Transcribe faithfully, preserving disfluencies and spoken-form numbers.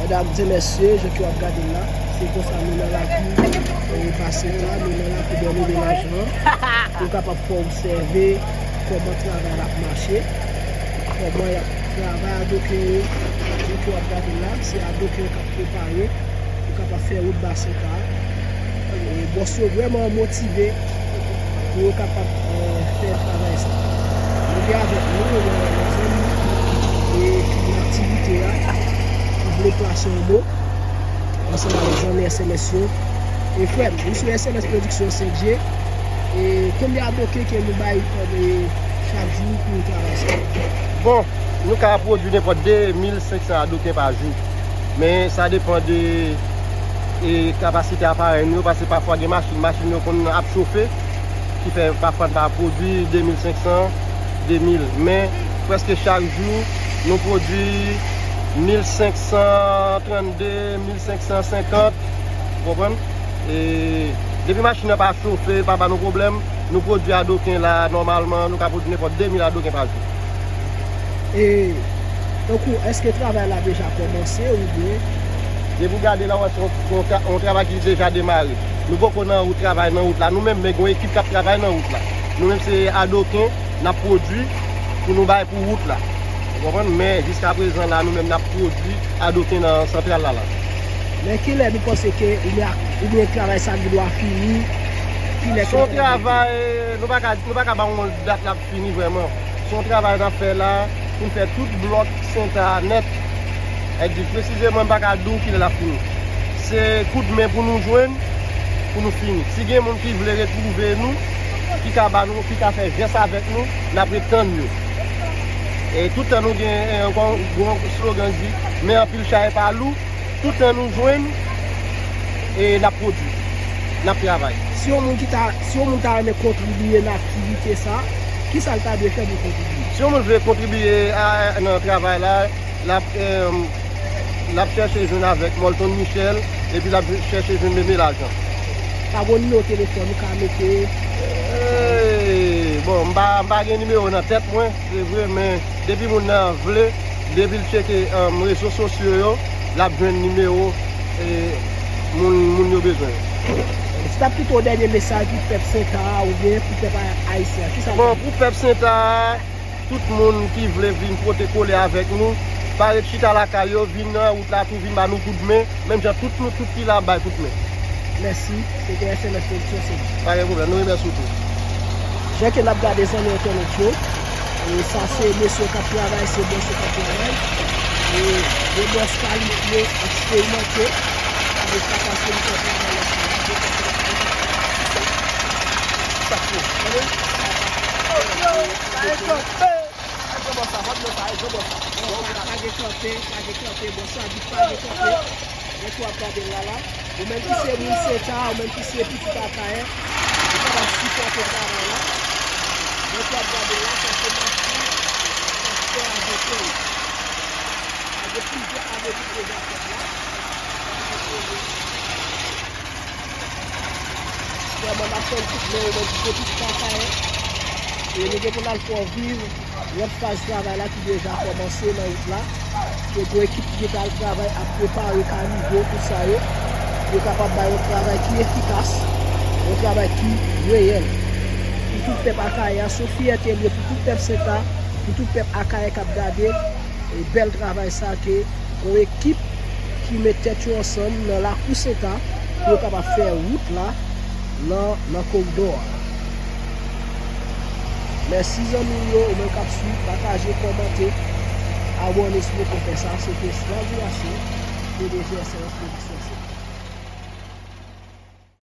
Medam e mesye, jan ke w ap gade m la, se konsa nou nan lakou, e, basen an la, nou nan lakou Bènede Lajan an, pou kapab fè w obsève kòman travay la ap mache, kòman y ap travay adoken yo, jan ke w ap gade m la, se adoken yo k ap prepare pou kapab fè wout basen sa a. E, bòs yo vrèman motive pou yo kapab, e, fè travay sa. Nou gen avèk nou, e, nan zòn, e, ki nan aktivite a, ki vle plase yon mo, ansanm avèk zanmi S M S yo. E frè m, nou sou S M S Production Saint-Dié. E konbyen adoken ke nou bay kòm, e, chak jou pou travay sa? Bon, nou ka pwodui nenpòt de mil senk san adoken pa jou. Men sa depann de, e, kapasite aparèy nou yo, paske pafwa gen machin, machin yo konn ap chofe, ki fè pafwa n pa pwodui de mil senk san, de mil. Men prèske chak jou, nou pwodui mil senk san trannde, mil senk san senkant, ou konprann? E depi machin nan pa chofe, pa ba nou pwoblèm, nou pwodui adoken la, nòmalman, nou ka pwodui nenpòt de mil adoken pa jou. E, tankou, èske travay la deja kòmanse oubyen? Depi w gade la, w wè se yon, yon tra-, yon travay ki deja demare. Nou poko nan wout, travay nan wout la. Nou menm, men gen yon ekip k ap travay nan wout la. Nou menm, se adoken n ap pwodui pou nou bay pou wout la. Ou konprann? Men jiskaprezan la, nou menm, n ap pwodui adoken nan santral la, la. Men kilè nou panse ke oubyen, oubyen travay sa gendwa fini? Kilè? Se yon travay, nou pa ka, nou pa ka ba yon dat l ap fini vrèman. Se yon travay n ap fè la pou n fè tout blòk Senta a nèt. Èk di presizeman, m pa ka di w kilè l ap fini. Se kout men pou nou jwenn, pou nou fini. Si gen moun ki vle retwouve nou, ki ka ba nou, ki ka fè jès avèk nou, n ap ret tann yo. E tout tan nou gen, e, yon, yon slogan ki di, men anpil chay pa lou, tout tan nou jwenn, e n ap pwodui, n ap travay. Si yon moun ki ta, si yon moun ta renmen kontribiye nan aktivite sa, kisa l ta dwe fè pou kontribiye? Si yon moun vle kontribiye a, nan travay la, l ap, e, l ap chèche jwenn avèk Molton Michel, epi l ap chèche jwenn Meme Lajan. Pa gen nimewo telefòn ou ka mete? E, bon, m pa, m pa gen nimewo nan tèt mwen, se vre, men depi moun nan vle, depi l tcheke, e, rezo sosyo yo, l ap jwenn nimewo, e, moun, moun yo bezwen yo. Si t ap kite yon dènye mesaj pou pèp Senta a oubyen pou pèp a-, ayisyen an, kisa l ta? Bon, pou pèp Senta a, tout moun ki vle vin pote kole avèk nou, pa ret chita lakay yo, vin nan wout la tou, vin ba nou kout men, menm jan tout nou tout ki la ap bay kout men. Mèsi, se te S M S Production, se li. Pa gen pwoblèm, nou remèsye w tou. Jan ke n ap gade zanmi entènèt yo, e sa se mesye k ap travay, se bòs yo k ap travay. E de bòs kalifye, eksperimante, e sa pase nou fè travay la. Sa fè. Tande? Sa e kanpe. Sa e kanpe, sa e kanpe. Bon, pa gen kanpe, pa gen kanpe. Bòs la di pa gen kanpe. Nèg yo ap gade l la la. Ou menm ki se moun Senta, ou menm ki se pitit Akayè, ou kapab sipòte travay la. Nèg yo ap gade l la, sa se machin, traktè avèk yo. Sa gen plizyè ane ki deja fèt la. Vrèman, n ap tann tout men ou menm ki se pitit Akayè. E nou gen pou n al fè w viv lòt faz travay la ki deja kòmanse nan wout la. Ke gwo ekip ki gentan al travay ap prepare kanivo, tout sa yo. Pou yo kapab bay yon travay ki efikas, yon travay ki reyèl. Pou tout pèp Akayè a, se yon fyète l ye pou tout pèp Senta, pou tout pèp Akayè k ap gade, e, bèl travay sa ke yon ekip ki met tèt yo ansanm nan lakou Senta pou yo kapab fè wout la nan, nan koridò a. Mèsi zanmi m yo, ou menm k ap swiv, pataje, kòmante, abòne si w poko fè sa. Se te Slavou Yassin, P D G S R S Production.